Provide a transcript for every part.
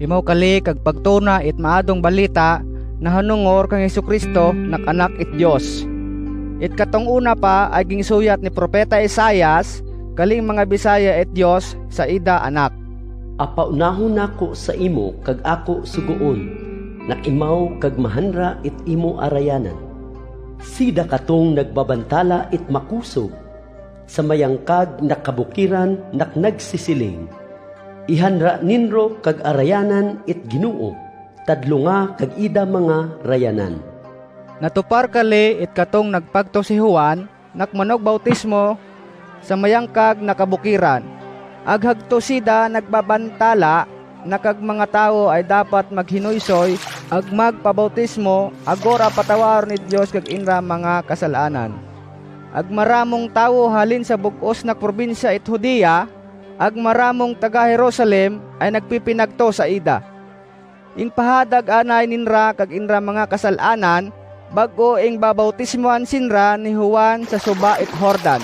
Imaw kali kag pagtuna it maadong balita nahanungor kang Hesukristo nak Anak it Dios. It katong una pa ay gingsuyat ni Propeta Isaias kaling mga Bisaya it Dios sa ida Anak. Apaunahon nako sa imo kag ako suguon, nakimaw kag mahanra it imo arayanan. Sida katong nagbabantala it makusog, sa mayangkag nakabukiran naknagsisiling. Ihanra ninro kag arayanan it Ginoo, tadlo nga kag ida mga rayanan. Natupar kali it katong nagpagto si Juan nakmanog bautismo sa mayangkag nakabukiran. Aghagto sida nagbabantala nakag mga tao ay dapat maghinuysoy ag magpabautismo agor a patawar ni Dios kag inra mga kasalanan. Agmaramong tawo halin sa bug-os na probinsya it Judea, agmaramong taga Jerusalem ay nagpipinagto sa ida. Ingpahadag anay ninra kag inra mga kasalanan bago ing babautismoan sinra ni Juan sa suba it Jordan.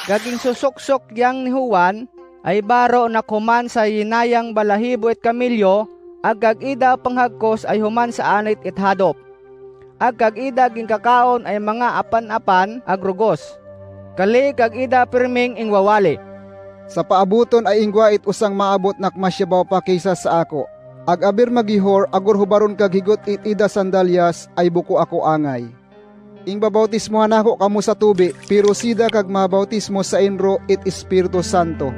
Gaging susuksok yang ni Juan ay baro na kuman sa yinayang balahibo it kamilyo agag ida panghagkos ay human sa anit it hadop. Agag ida gingkakaon ay mga apan-apan agrugos. Kali kag ida pirming ingwawali. Sa paabuton ay ingwa it usang maabot nakmasyabaw pa kaysa sa ako. Ag aber magihor agor hubaron kag higot it ida sandalyas ay buko ako angay. Ingbabautismohan ako kamo sa tubi, pero sida kag mabautismo sa inro it Espiritu Santo.